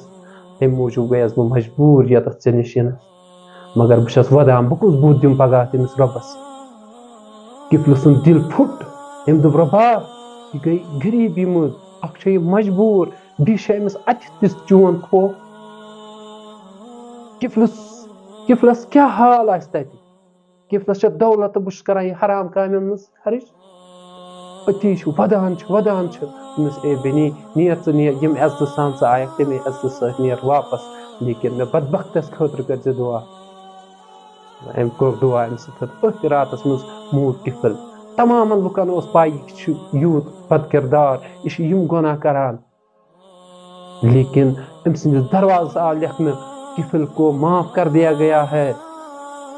تَمہِ موٗجوٗب گٔیَس بہٕ مجبوٗر ییٚتَتھ ژےٚ نِش یِنَس، مگر بہٕ چھَس وَدان، بہٕ کُس بُتھ دِمہٕ پگاہ تٔمِس رۄبَس؟" کِفلہٕ سُنٛد دِل پھُٹ، تٔمۍ دوٚپ، "رۄبا، یہِ گٔے غریٖبی منٛز، اَکھ چھےٚ یہِ مجبوٗر، بیٚیہِ چھِ أمِس اَتہِ تہِ چون خوف۔" کِفلَس، کِفلَس کیٛاہ حال آسہِ تَتہِ؟ کِفلَس چھےٚ دولت تہٕ بہٕ چھُس کران یہِ حرام کامٮ۪ن منٛز خرٕچ۔ أتی چھُ وَدان چھُ، وَدان چھُ۔ دوٚپمَس، "اے بیٚنی، نیر ژٕ نیر، ییٚمہِ عزتہٕ سان ژٕ آیَکھ، تَمے عزتہٕ سۭتۍ نیر واپَس، لیکن مےٚ بدبختَس خٲطرٕ کٔرۍ زِ دُعا۔" أمۍ کوٚر دُعا أمۍ سٕنٛدِ خٲطرٕ۔ أتھۍ راتَس منٛز موٗد کِفِل۔ تمامَن لُکَن اوس پَے، یہِ چھُ یوٗت بد کردار، یہِ چھُ یِم گۄناہ کران۔ لیکن أمۍ سٕنٛدِس دروازَس آو لیکھنہٕ، "کِفِل کو معاف کر دیا گیا ہے۔"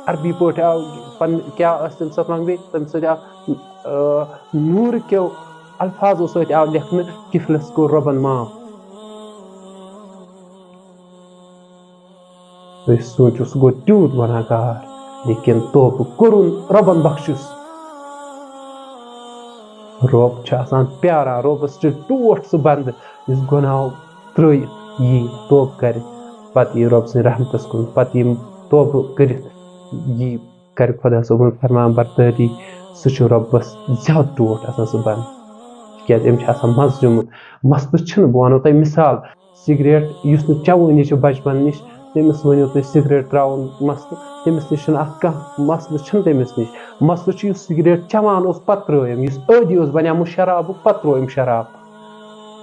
عربی پٲٹھۍ آو پنٕنۍ، کیٛاہ ٲس تَمہِ ساتہٕ language، تَمہِ سۭتۍ آو، آ، نوٗرٕ کیو الفاظو سۭتۍ آو لیکھنہٕ، "کِفلَس کوٚر رۄبَن معاف۔" تُہۍ سوٗنٛچِو، سُہ گوٚو تیوٗت گۄناہ گار، لیکن توبہٕ کوٚرُن، رۄبَن بخشُس۔ رۄب چھُ آسان پیاران، رۄبَس چھُ ٹوٹھ سُہ بنٛدٕ، یُس گۄناہو ترٛٲوِتھ یی توبہٕ کَرِ، پَتہٕ یی رۄب سٕنٛدِ رحمتَس کُن، پَتہٕ یِم توبہٕ کٔرِتھ یی کَرِ خۄدا صٲبُن فرمان بردٲری، سُہ چھُ رۄبَس زیادٕ ٹوٹھ آسان سُہ بنٛدٕ، تِکیٛازِ أمۍ چھُ آسان مَزٕ زیوٗمُت۔ مسلہٕ چھُنہٕ، بہٕ وَنو تۄہہِ مِثال، سگریٹ یُس نہٕ چٮ۪وٲنی چھِ بچپن نِش، تٔمِس ؤنِو تُہۍ سگریٹ ترٛاوُن مسلہٕ، تٔمِس نِش چھُنہٕ اَتھ کانٛہہ مسلہٕ، چھُنہٕ تٔمِس نِش۔ مسلہٕ چھُ یُس سگریٹ چٮ۪وان اوس، پتہٕ ترٛٲو أمۍ، یُس عٲدی اوس بنیومُت شرابُک، پتہٕ ترٛوو أمۍ شراب۔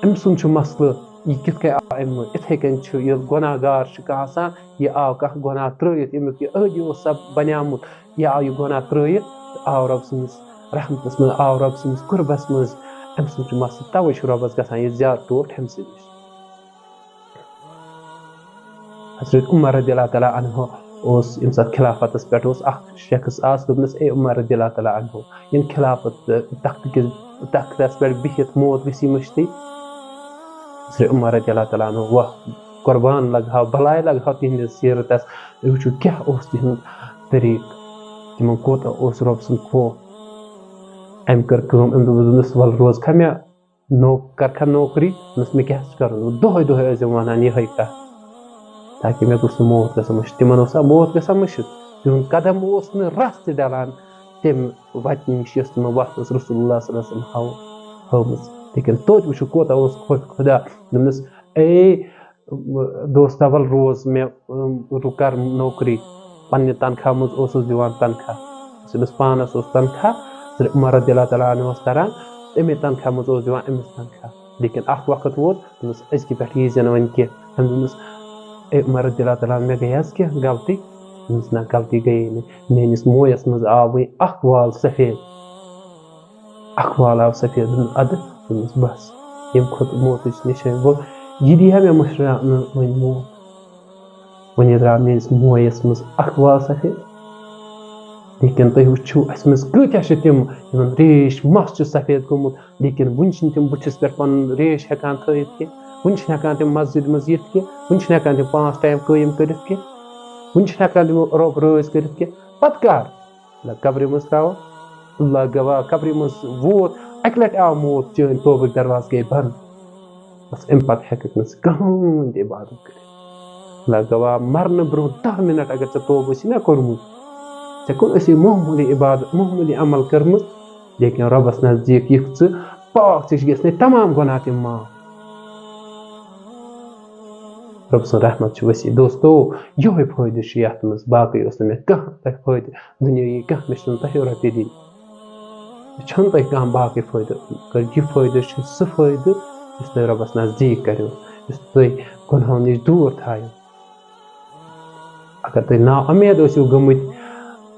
أمۍ سُنٛد چھُ مسلہٕ، یہِ کِتھ کٔنۍ آو اَمہِ منٛز۔ یِتھَے کٔنۍ چھُ ییٚلہِ گۄناہ گار چھُ کانٛہہ آسان، یہِ آو کانٛہہ گۄناہ ترٛٲوِتھ، اَمیُک یہِ عٲدی اوس سا بنیومُت، یہِ آو یہِ گۄناہ ترٛٲوِتھ، آو رۄب سٕنٛدِس رحمتس منٛز، آو رۄب سٕنٛدِس قُربس منٛز۔ أمۍ سُنٛد چھُ مسلہٕ، توے چھُ رۄبس گژھان یہِ زیادٕ ٹوٹھ أمۍ سٕے نِش۔ حضرت عمر رضی اللہ تعالیٰ عنہ اوس، ییٚمہِ ساتہٕ خلافتس پٮ۪ٹھ اوس، اکھ شخص آس دوٚپنس، "اے عمر رضی اللہ تعالیٰ عنہ، ییٚمہِ خلافت تہٕ تختہٕ کِس، تختس پٮ۪ٹھ بِہِتھ موت گژھی مٔشتٕے؟" حضرت عمر رضی اللہ تعالیٰ عنہ، واہ، قربان لگہاو، بلاے لگہاو تِہنٛدِس سیرتس۔ تُہۍ وٕچھِو کیٛاہ اوس تِہُنٛد طریٖقہٕ، تِمن کوٗتاہ اوس رۄب سُنٛد خوف۔ أمۍ کٔر کٲم، أمۍ دوٚپ، دوٚپنَس، "وَلہٕ روزکھا مےٚ نوک-، کَرکھا نوکری؟" دوٚپنَس، "مےٚ کیٛاہ چھُ کَرُن؟" دوٚپُن، "دۄہَے دۄہَے ٲسۍزیو وَنان یِہوٚے کَتھ، تاکہِ مےٚ گوٚژھ نہٕ موت گژھُن مٔشِتھ۔" تِمَن اوسا موت گژھان مٔشِتھ؟ تِہُنٛد قدم اوس نہٕ رَس تہِ ڈَلان تَمہِ وَتہِ نِش، یۄس تِمَن وَتھ ٲس رسول اللہ صلی اللہ علیہ وسلم ہاو-، ہٲومٕژ۔ لیکن توتہِ وٕچھِو، کوٗتاہ اوس خۄ-، خۄدا۔ دوٚپنَس، "اے دوستا، وَل روز مےٚ، اۭں، رُ-، کر نوکری۔" پننہِ تنخواہ منٛز اوسُس دِوان تنخواہ۔ یُس أمِس پانس اوس تنخواہ، حضرت عمر رضی اللہ تعالیٰ عنہ اوس تران، تَمے تنخواہ منٛز اوس دِوان أمِس تنخواہ۔ لیکن اکھ وقت ووت، دوٚپنَس، "أزکہِ پٮ۪ٹھ یی زِ نہٕ وۄنۍ کینٛہہ۔" أمۍ دوٚپنَس، "اے عمر رضی اللہ تعالیٰ عنہ، مےٚ گٔے حظ کینٛہہ غلطی؟" دوٚپنَس، "نہ، غلطی گٔیے نہٕ۔ میٲنِس مویَس منٛز آو وۄنۍ اکھ وال سفید۔" اکھ وال آو سفید، دوٚپُن، "اَدٕ؟" دوٚپمَس، "بَس، ییٚمہِ کھۄتہٕ موتٕچ نِشٲنۍ گوٚو، یہِ دی ہا مےٚ مٔشراونہٕ وۄنۍ موت۔ وۄنۍ یہِ درٛاو میٲنِس مویَس منٛز اکھ وال سفید۔ لیکن تُہۍ وٕچھِو، اَسہِ منٛز کۭتیٛاہ چھِ تِم، یِمَن ریش مَس چھُ سفید گوٚمُت، لیکن وٕنہِ چھِنہٕ تِم بٕتھِس پٮ۪ٹھ پَنُن ریش ہٮ۪کان تھٲیِتھ کینٛہہ، وٕنہِ چھِنہٕ ہٮ۪کان تِم مسجد منٛز یِتھ کینٛہہ، وٕنہِ چھِنہٕ ہٮ۪کان تِم پانٛژھ ٹایم قٲیِم کٔرِتھ کینٛہہ، وٕنہِ چھِنہٕ ہٮ۪کان تِم رۄب رٲضۍ کٔرِتھ کینٛہہ۔ پَتہٕ کر؟" نہ قبرِ منٛز ترٛاوان۔ اللہ گواہ، قبرِ منٛز ووت، اَکہِ لَٹہِ آو موت، چٲنۍ توبٕکۍ دروازٕ گٔے بنٛد۔ بس اَمہِ پَتہٕ ہٮ۪کَکھ نہٕ ژٕ کٕہٕنۍ تہِ عبادت کٔرِتھ۔ اللہ گواہ، مرنہٕ برٛونٛہہ دَہ مِنٹ اگر ژےٚ توبہٕ ٲسی نہ کوٚرمُت، ژےٚ کوٚر ٲسی معموٗلی عبادت، معموٗلی عمل کٔرمٕژ، لیکن رۄبَس نزدیٖک یِکھ ژٕ پاک، ژےٚ چھِ گژھنَے تمام گۄناہ تہِ معاف۔ رۄب سٕنٛز رحمت چھِ وسیع۔ دوستو، یِہوٚے فٲیدٕ چھُ یَتھ منٛز، باقٕے اوس نہٕ مےٚ کانٛہہ تۄہہِ فٲیدٕ دُنیٲیی کانٛہہ، مےٚ چھُنہٕ تۄہہِ رۄپیہِ دِنۍ۔ مےٚ چھُنہٕ تۄہہِ کانٛہہ باقٕے فٲیدٕ، مگر یہِ فٲیدٕ چھُ سُہ فٲیدٕ یُس تۄہہِ رۄبَس نزدیٖک کَریو، یُس تۄہہِ گۄناہو نِش دوٗر تھایو۔ اگر تُہۍ نا اُمید ٲسِو گٔمٕتۍ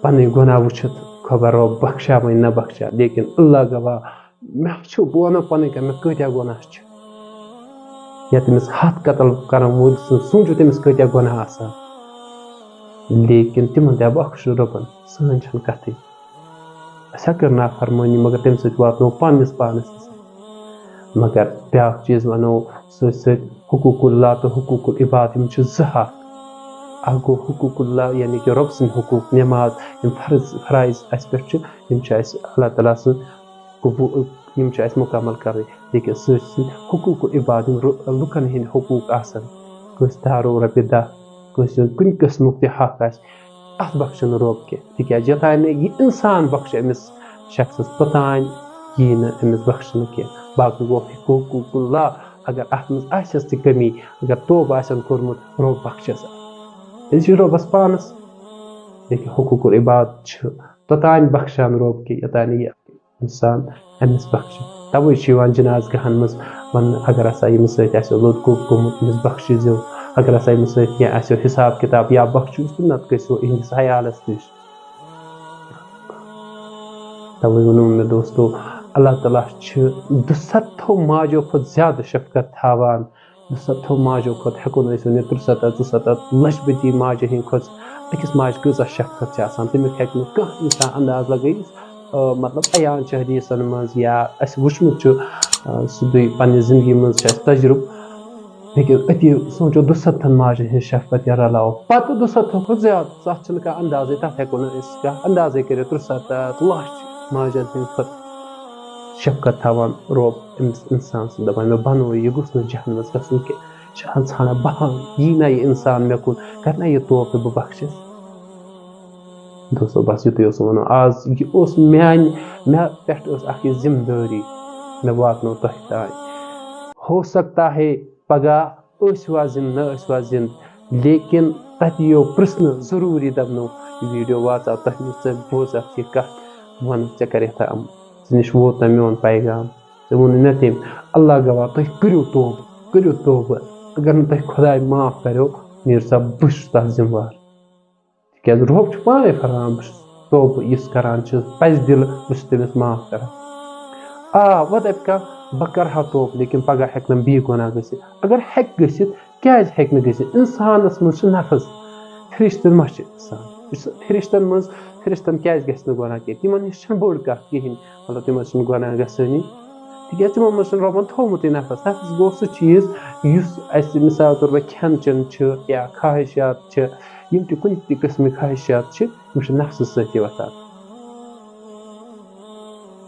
پَنٕنۍ گۄناہ وٕچھِتھ، خبر رۄب بخشا وۄنۍ نہ بخشا، لیکن اللہ گواہ، مےٚ چھُ، بہٕ وَنو پَنٕنۍ کَتھ، مےٚ کۭتیٛاہ گۄناہ چھِ۔ یا تٔمِس ہَتھ قتل کَرَن وٲلۍ سٕنٛز سوٗنٛچِو، تٔمِس کۭتیٛاہ گۄناہ آسان۔ لیکن تِمَن تہِ بخشُن رۄبَن، سٲنۍ چھَنہٕ کَتھٕے۔ اَسہِ ہا کٔر نافرمٲنی، مگر تَمہِ سۭتۍ واتنوو پنٛنِس پانَس تہِ۔ مگر بیٛاکھ چیٖز وَنو سۭتۍ سۭتۍ، حقوق اللہ تہٕ حقوق العباد، یِم چھِ زٕ اَکھ۔ اَکھ گوٚو حقوق اللہ، یعنی کہِ رۄب سٕنٛدۍ حقوق، نٮ۪ماز، یِم فرض، فرائض اَسہِ پٮ۪ٹھ چھِ، یِم چھِ اَسہِ اللہ تعالیٰ سٕنٛز قبوٗل، یِم چھِ اَسہِ مُکمل کَرٕنۍ۔ لیکن سۭتۍ سۭتۍ حقوق العباد، یِم رُ-، لُکَن ہٕنٛدۍ حقوٗق آسَن، کٲنٛسہِ دَہ روپیہِ دَہ، کٲنٛسہِ ہُنٛد کُنہِ قٕسمُک تہِ حق آسہِ، اَتھ بخشہِ نہٕ رۄب کینٛہہ، تِکیٛازِ یوٚتام نہٕ یہِ اِنسان بخشہِ أمِس شخصَس، توٚتام یی نہٕ أمِس بخشنہٕ کینٛہہ۔ باقٕے گوٚو حقوق اللہ، اگر اَتھ منٛز آسٮ۪س تہِ کٔمی، اگر توبہٕ آسٮ۪ن کوٚرمُت، رۄب بخشٮ۪س۔ تیٚلہِ چھِ رۄبَس پانَس، لیکن حقوق العباد چھِ توٚتام بخشان رۄب کہِ یوٚتام نہٕ یہِ اِنسان أمِس بخشہِ۔ تَوَے چھُ یِوان جنازٕ گاہَن منٛز وَننہٕ، اگر ہسا ییٚمِس سۭتۍ آسیو لوٚت گوٚب گوٚمُت، أمِس بخشہِ زیو۔ اگر ہسا ییٚمِس سۭتۍ کینٛہہ آسیو حساب کِتاب، یا بخشوس تہٕ نَتہٕ گٔژھِو أہِنٛدِس عیالَس نِش۔ تَوَے ووٚنوُ مےٚ دوستو، اللہ تعالیٰ چھِ دُسَتتھو ماجو کھۄتہٕ زیادٕ شفقت تھاوان۔ دُسَتتھو ماجو کھۄتہٕ ہٮ۪کو نہٕ أسۍ ؤنِتھ، ترٛسَتتھ، ژُسَتتھ، لَچھ بٔدی ماجہِ ہِنٛدِ کھۄتہٕ أکِس ماجہِ کۭژاہ شفقت چھِ آسان، تَمیُک ہیٚکہِ نہٕ کانٛہہ اِنسان انداز لگٲیِتھ۔ آ، مطلب، عیان چھِ حدیثن منٛز یا اَسہِ وٕچھمُت چھُ، آ، سیوٚدُے پننہِ زندگی منٛز چھُ اَسہِ تجرُبہٕ۔ لیکن أتی سونٛچو، دُسَتتھَن ماجَن ہٕنٛز شفقت یا رلاوو پَتہٕ دُسَتتھَو کھۄتہٕ زیادٕ۔ تَتھ چھُنہٕ کانٛہہ اندازَے، تَتھ ہٮ۪کو نہٕ أسۍ کانٛہہ اندازَے کٔرِتھ۔ ترٛسَتتھ لَچھ ماجَن ہٕنٛدِ کھۄتہٕ شفقت تھاوان رۄب أمِس اِنسان سٕنٛز، دَپان، "مےٚ بَنوو یہِ، یہِ گوٚژھ نہٕ جہنمَس گژھُن کینٛہہ۔" چھِ ہن ژھانڈان بہانہٕ، یی نہ یہِ اِنسان مےٚ کُن، کَرِ نہ یہِ توبہٕ تہٕ بہٕ بخشس۔ دوستو، بس یُتُے اوس وَنُن۔ آز یہِ اوس میانہِ، مےٚ پٮ۪ٹھ ٲس اکھ یہِ ذمہٕ دٲری، مےٚ واتنٲو تۄہہِ تام۔ ہو سکتا ہے پگاہ ٲسِوا زِندٕ، نہ ٲسِوا زِندٕ، لیکن تَتہِ یِیو پرٛژھنہٕ ضروٗری، دَپنو، یہِ ویٖڈیو واتژا تۄہہِ نِش، ژٕ بوزَکھ یہِ کَتھ، وَنہٕ ژےٚ کَرِ یَتھ عمل، ژےٚ نِش ووت نہ میون پیغام، ژےٚ ووٚنُے نہ تٔمۍ۔ اللہ گواہ، تُہۍ کٔرِو توبہٕ، کٔرِو توبہٕ۔ اگر نہٕ تۄہہِ خۄداے معاف کَریو، نیٖرِو سا، بہٕ چھُس تَتھ ذمہٕ وار۔ تِکیٛازِ رۄب چھُ پانَے فرماوان، بہٕ چھُس توبہٕ یُس کَران چھُ پَزِ دِلہٕ، بہٕ چھُس تٔمِس معاف کَران۔ آ، وۄنۍ دَپہِ کانٛہہ، بہٕ کَرٕ ہا توبہٕ، لیکن پگاہ ہٮ۪کہِ نہٕ بیٚیہِ گۄناہ گٔژھِتھ۔ اگر ہٮ۪کہِ گٔژھِتھ، کیٛازِ ہٮ۪کہِ نہٕ گٔژھِتھ؟ اِنسانَس منٛز چھُ نفس۔ فرشتن ما چھِ اِنسان؟ یُس فرشتن منٛز، فرشتن کیٛازِ گژھِ نہٕ گۄناہ کینٛہہ؟ تِمن نِش چھَنہٕ بٔڑ کَتھ کِہیٖنۍ، مطلب، تِمن چھُنہٕ گۄناہ گژھٲنی، تِکیٛازِ تِمن منٛز چھُنہٕ رۄبن تھوٚومُتُے نفس۔ نفس گوٚو سُہ چیٖز، یُس اَسہِ، مثال طور پٲٹھۍ، کھٮ۪ن چٮ۪ن چھُ یا خواہشات چھِ، یِم تہِ کُنہِ تہِ قٕسمٕکۍ خواہشات چھِ، یِم چھِ نفسہٕ سۭتی وۄتھان۔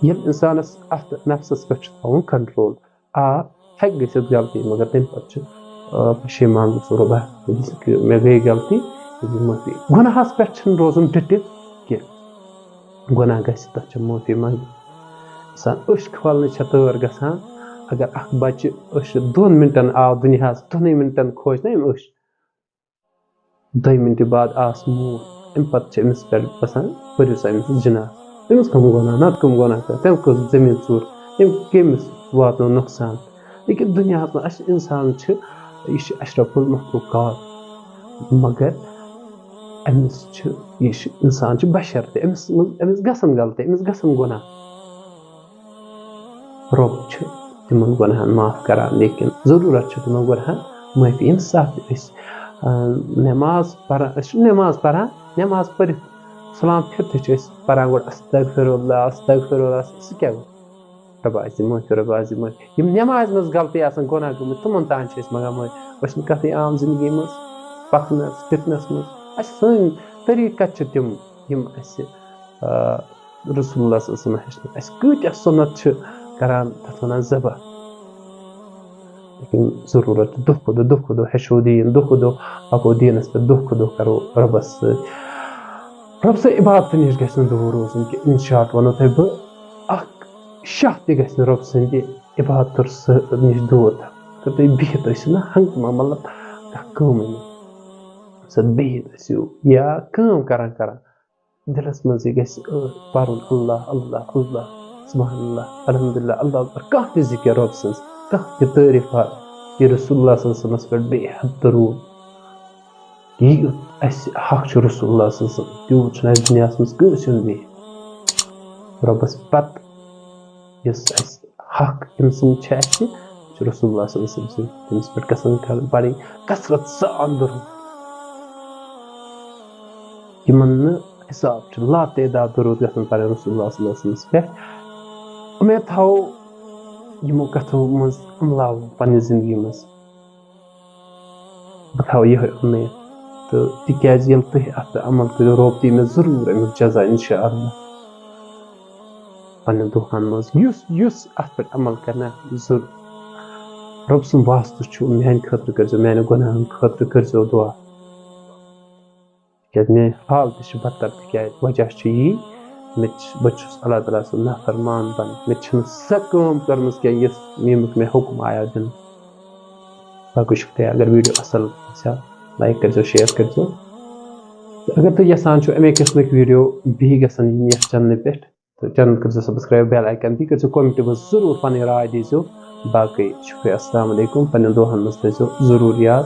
ییٚلہِ اِنسانَس اَتھ نفسَس پٮ۪ٹھ چھُ تھاوُن کنٹرول، آ، ہیٚکہِ گٔژھِتھ غلطی، مگر تَمہِ پَتہٕ چھُ، آ، پَشیمان گژھُن، "رۄبا، یہِ کہِ مےٚ گٔے غلطی، یہِ دِ معٲفی۔" گۄناہَس پٮ۪ٹھ چھِنہٕ روزُن ڈٔٹِتھ کینٛہہ۔ گۄناہ گژھِ، تَتھ چھِ معٲفی منٛگٕنۍ۔ اِنسان أچھ کھولنٕچ چھےٚ تٲر گژھان۔ اگر اَکھ بَچہٕ أچھ دۄن مِنٹَن آو دُنیاہَس، دۄنٕے مِنٹَن کھوژِ نہ أمۍ أچھ، دۄیہِ مِنٹہِ بعد آس موٗد، اَمہِ پَتہٕ چھِ أمِس پٮ۪ٹھ گژھان، "پٔرِو سا أمِس جِناح، أمِس کَم گۄناہ، نَتہٕ کَم گۄناہ کٔر، تٔمۍ کٔر زٔمیٖن ژوٗر، تٔمۍ کٔمِس واتنو نۄقصان؟" لیکن دُنیاہَس منٛز اَسہِ اِنسان چھِ، یہِ چھِ اشرف المخلوقات، مگر أمِس چھِ، یہِ چھِ اِنسان چھِ بشر تہِ، أمِس منٛز، أمِس گژھن غلطی، أمِس گژھن گۄناہ۔ رۄب چھُ تِمن گۄناہن معاف کران، لیکن ضروٗرت چھِ تِمن گۄناہن معٲفی۔ ییٚمہِ ساتہٕ أسۍ، آ، نٮ۪ماز پران، أسۍ چھِ نٮ۪ماز پران، نٮ۪ماز پٔرِتھ سلام پھِرتھٕے چھِ أسۍ پران گۄڈٕ، "استغفر اللہ، استغفر اللہ"، سُہ کیٛاہ گوٚو؟ "رۄبا، اَسہِ دِ معٲفی، رۄبا، اَسہِ دِ معٲفی۔" یِم نٮ۪مازِ منٛز غلطی آسان، گۄناہ گٔمٕتۍ، تِمن تام چھِ أسۍ منٛگان معٲفی۔ أسۍ چھِنہٕ کَتھٕے عام زندگی منٛز، پَکنَس، فِتنَس منٛز۔ اَسہِ سٲنۍ طریٖقہٕ کَتہِ چھِ تِم، یِم اَسہِ، آ، رسول اللہ صلی اللہ علیہ وسلم ہیٚچھنٲو۔ اَسہِ کۭتیٛاہ سُنت چھِ کران، تَتھ وَنان ذبح۔ لیکن ضروٗرت چھِ دۄہ کھۄتہٕ دۄہ، دۄہ کھۄتہٕ دۄہ ہیٚچھو دیٖن، دۄہ کھۄتہٕ دۄہ پَکو دیٖنَس پٮ۪ٹھ، دۄہ کھۄتہٕ دۄہ کَرو رۄبَس سۭتۍ۔ رۄب سٕنٛز عبادتہٕ نِش گژھِ نہٕ دوٗر روزُن کینٛہہ۔ In short وَنو تۄہہِ بہٕ، اَکھ شاہ تہِ گژھِ نہٕ رۄب سٕنٛدِ عبادتہٕ سۭتۍ نِش دوٗر تھاوُن۔ اگر تُہۍ بِہِتھ ٲسِو نہ، ہنٛگتہٕ منٛگہٕ، مطلب، کانٛہہ کٲمٕے نہٕ، سُہ بِہِتھ ٲسِو یا کٲم کران کران، دِلس منٛز یہِ گژھِ، ٲ، پرُن اللہ، اللہ، اللہ، سبحان اللہ، الحمدللہ، اللہ اکبر، کانٛہہ تہِ ذِکِر رۄب سٕنٛز، کانٛہہ تہِ تعریٖفا، یہِ رسول اللہ صلی اللہ علیہ وسلمس پٮ۪ٹھ بے حد درود۔ یہِ اَسہِ حق چھُ رسول اللہ صلی اللہ علیہ وسلم، تیوٗت چھُنہٕ اَسہِ دُنیاہس منٛز کٲنٛسہِ ہُنٛد بیٚیہِ۔ رۄبس پتہٕ یُس اَسہِ حق أمۍ سُنٛد چھُ، اَسہِ چھُ رسول اللہ صلی اللہ علیہ وسلم سُنٛد، تٔمِس پٮ۪ٹھ گژھن کرٕنۍ، پرٕنۍ کثرت سان درود، یِمن نہٕ حساب چھُ، لاتعداد درود گژھن پرٕنۍ رسول اللہ صلی اللہ علیہ وسلمس پٮ۪ٹھ۔ اُمید تھاوو یِمو کتھو منٛز عمل آو پننہِ زندگی منٛز۔ بہٕ تھاوٕ یِہوٚے اُمید۔ تہٕ تِکیٛازِ ییٚلہِ تُہۍ اَتھ پٮ۪ٹھ عمل کٔرِو، رۄب دِیہِ مےٚ ضروٗر اَمیُک جزا، اِنشاء اللہ۔ پنٛنٮ۪ن دُعاہَن منٛز یُس، یُس اَتھ پٮ۪ٹھ عمل کَرِ نا، ضروٗر۔ رۄب سُنٛد واسطہٕ چھُ، میٛانہِ خٲطرٕ کٔرۍزیو، میٛانٮ۪ن گۄناہَن خٲطرٕ کٔرۍزیو دُعا۔ تِکیٛازِ میٛٲنۍ حال تہِ چھِ بدتر، تِکیٛازِ وجہ چھُ یی، مےٚ تہِ چھِ، بہٕ چھُس اللہ تعالیٰ سُنٛد نافرمان بنان۔ مےٚ تہِ چھِنہٕ سۄ کٲم کٔرمٕژ کینٛہہ، یۄس، ییٚمیُک مےٚ حُکم آیو دِنہٕ۔ باقٕے شُکریہ۔ اگر ویٖڈیو اَصٕل آسیو، لایک کٔرۍزیو، شیئر کٔرۍزیو۔ تہٕ اگر تُہۍ یَژھان چھِو اَمے قٕسمٕکۍ ویٖڈیو بیٚیہِ گژھن یِنۍ یَتھ چَنلہِ پٮ۪ٹھ، تہٕ چَنَل کٔرۍزیو سبسکرائب، بیل آیکن تہِ کٔرۍزیو، کمنٹہِ منٛز ضروٗر پَنٕنۍ راے دیٖزیو۔ باقٕے شُکریہ، السلام علیکم، پنٛنٮ۪ن دُعاہَن منٛز تھٲیزیو ضروٗر یاد۔